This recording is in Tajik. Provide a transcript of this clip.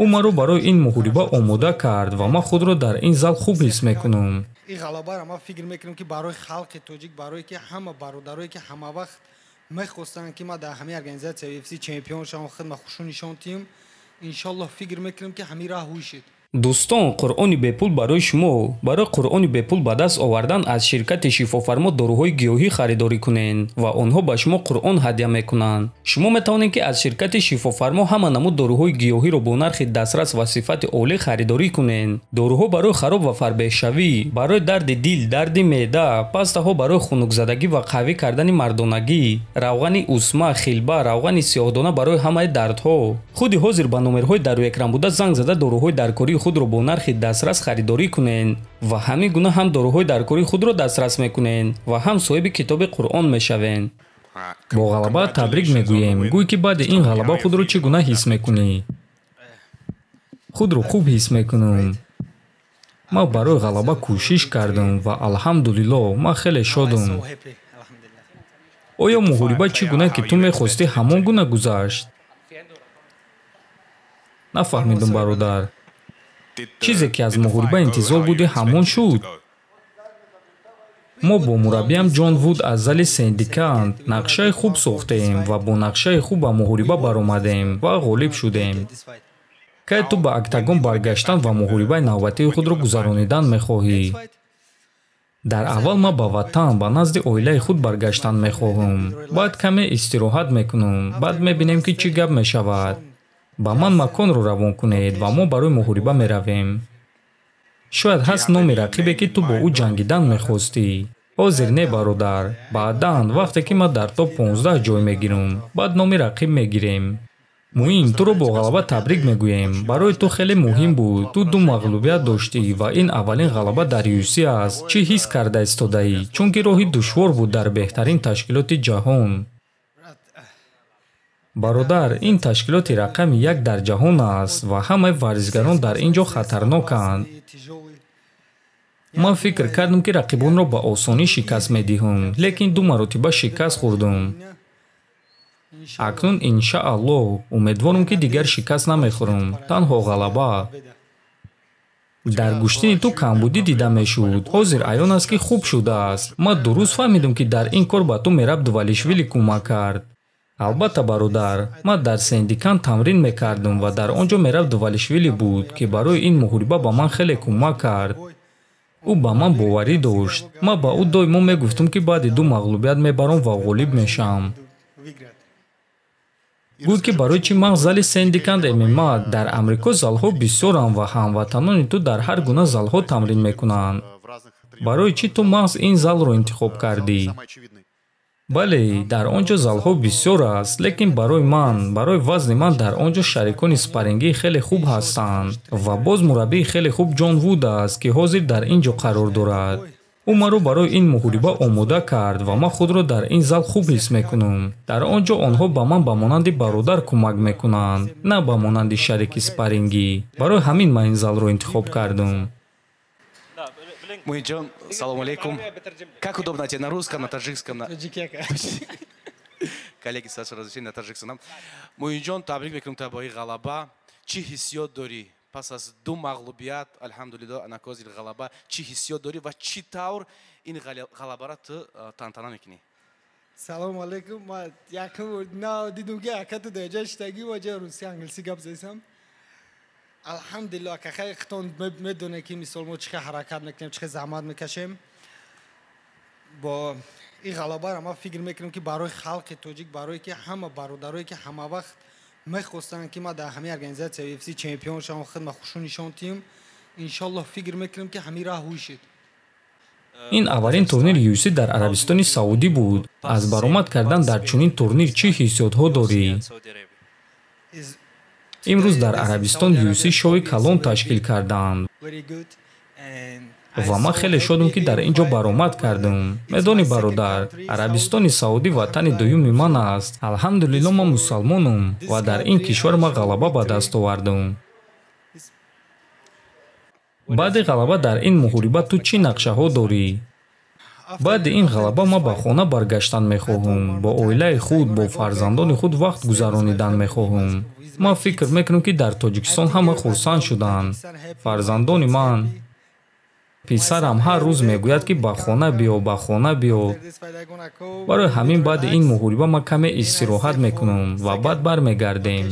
Ӯ маро барои ин муҳориба омода кард ва ман худро дар ин зал хуб ҳис мекунам. Ин ғалабаро ман фикр мекунам, ки барои халқи тоҷик, барое ки ҳама бародарое ки ҳама вақт мехостанд, ки ман дар ҳамаи организатсия UFC чемпион шавам, худма хушу нишон тиҳам, иншоллоҳ, фикр мекунам, ки ҳамин раҳ ҳуй шид. Дӯстон, Қуръони бепул барои шумо. Барои Қуръони бепул ба даст овардан аз ширкати Шифофармо доруҳои гиёҳӣ харидорӣ кунед ва онҳо ба шумо Қуръон ҳадя мекунанд. Шумо метавонед, ки аз ширкати Шифофармо ҳама намуд доруҳои гиёҳиро бо нархи дастрас ва сифати олӣ харидорӣ кунед. Доруҳо барои хароб ва фарбеҳшавӣ, барои дарди дил, дарди меъда, пастаҳо барои хунукзадагӣ ва қавӣ кардани мардонагӣ, равғани усма, хилба, равғани сиёҳдона барои ҳамаи дардҳо. Худи ҳозир ба номерҳои дар рӯи экран буда занг зада, доруҳои даркории худро бо нархи дастрас харидорӣ кунед ва ҳамин гуна ҳам доруҳои даркории худро дастрас мекунед ва ҳам соҳиби китоби Қуръон мешавед. Бо ғалаба табрик мегӯем. Гӯй, ки баъди ин ғалаба худро чӣ гуна ҳис мекунӣ? Худро хуб ҳис мекунам. Ман барои ғалаба кӯшиш кардам ва, алҳамдулиллоҳ, ман хеле шодам. Оё муҳориба чӣ гуна ки ту мехостӣ, ҳамон гуна гузашт? Нафаҳмидум, бародар. Чизе ки аз муҳориба интизор будӣ, ҳамон шуд? Мо бо мураббиам Ҷон Вуд аз зали Сендикант нақшаи хуб сохтем ва бо нақшаи хуб ба муҳориба баромадем ва ғолиб шудем. Кай ту ба октагон баргаштан ва муҳорибаи навбатии худро гузаронидан мехоҳӣ? Дар аввал ман ба ватан, ба назди оилаи худ баргаштан мехоҳам. Баъд каме истироҳат мекунам. Баъд мебинем, ки чӣ гап мешавад. Ба ман маконро равон кунед ва мо барои муҳориба меравем. Шояд ҳаст номи рақибе, ки ту бо ӯ ҷангидан мехостӣ? Ҳозир не, бародар. Баъдан, вақте ки ман дар топ 15 ҷой мегирам, баъд номи рақиб мегирем. Муин, туро бо ғалаба табрик мегӯем. Барои ту хеле муҳим буд. Ту ду мағлубият доштӣ ва ин аввалин ғалаба дар UFC аст. Чӣ ҳис карда истодаӣ, чунки роҳи душвор буд дар беҳтарин ташкилоти ҷаҳон? Бародар, ин ташкилоти рақами як дар ҷаҳон аст ва ҳамаи варзишгарон дар ин ҷо хатарноканд. Ман фикр кардам, ки рақибонро ба осонӣ шикаст медиҳам, лекин ду маротиба шикаст хӯрдам. Акнун, иншааллоҳ, умедворам, ки дигар шикаст намехӯрам, танҳо ғалаба. Дар гӯштини ту камбудӣ дида мешуд, ҳозир аён аст, ки хуб шудааст. Ман дуруст фаҳмидам, ки дар ин кор ба ту Мераб Двалишвили кӯмак кард? Албатта, бародар. Ман дар Сендикан тамрин мекардам ва дар он ҷо Мераб Двалишвили буд, ки барои ин муҳориба ба ман хеле кӯмак кард. Ӯ ба ман боварӣ дошт. Ман ба ӯ доимо мегуфтам, ки баъди ду мағлубият мебарам ва ғолиб мешавам. Гӯй, ки барои чӣ маҳз зали Сендиканд ММА? Дар Амрико залҳо бисёранд ва ҳамватанони ту дар ҳар гуна залҳо тамрин мекунанд. Барои чӣ ту маҳз ин залро интихоб кардӣ? Бале, дар он ҷо залҳо бисёр аст, лекин барои ман, барои вазни ман дар он ҷо шарикони спаррингии хеле хуб ҳастанд ва боз мураббии хеле хуб Ҷон Вуд аст, ки ҳозир дар ин ҷо қарор дорад. Ӯ маро барои ин муҳориба омода кард ва ман худро дар ин зал хуб ҳис мекунам. Дар он ҷо онҳо ба ман ба монанди бародар кӯмак мекунанд, на ба монанди шарики спаррингӣ. Барои ҳамин ман ин залро интихоб кардам. Муинджон, салом алейкум. Как удобно тебе, на русском, на таджикском? На... Коллеги, с вашего разрешения, на таджикском. Муинджон, табрик мекунам та бо ғалаба. Чӣ ҳиссиёт дорӣ? Пас аз ду мағлубият, алҳамдулиллоҳ, ана ҳозир ғалаба. Чӣ ҳиссиёт дорӣ ва чӣ тавр ин ғалабаро ту тантана мекунӣ? Салом алейкум. Ма якум нав дидум, ки ака ту дар ҷа шитагӣ ва ҷа руси, англисӣ гап зесам. Алҳамдулиллоҳ, ака, хеле хитон медонед, ки мисол мо чӣ хел ҳаракат мекунем, чӣ хел заҳмат мекашем. Бо ин ғалабаро ман фикр мекунам, ки барои халқи тоҷик, барое ки ҳама бародарое ки ҳама вақт мехостанд, ки ман дар ҳамаи организатсия UFC чемпион шавам, худма хушу нишон тиҳам, иншоллоҳ, фикр мекунам, ки ҳамин раҳ ҳуй шид. Ин аввалин турнири UFC дар Арабистони Саудӣ буд. Аз баромад кардан дар чунин турнир чӣ ҳиссиётҳо дорӣ? Имрӯз дар Арабистон UFC шоуи калон ташкил карданд ва ман хеле шодам, ки дар ин ҷо баромад кардам. Медонӣ, бародар, Арабистони Саудӣ ватани дуюми ман аст. Алҳамдулилло, ман мусалмонам ва дар ин кишвар ман ғалаба ба даст овардам. Баъди ғалаба дар ин муҳориба ту чӣ нақшаҳо дорӣ? Баъди ин ғалаба ман ба хона баргаштан мехоҳам, бо оилаи худ, бо фарзандони худ вақт гузаронидан мехоҳам. Ман фикр мекунам, ки дар Тоҷикистон ҳама хурсанд шуданд. Фарзандони ман, писарам ҳар рӯз мегӯяд, ки ба хона биё, ба хона биё. Барои ҳамин баъди ин муҳориба ман каме истироҳат мекунам ва баъд бармегардем.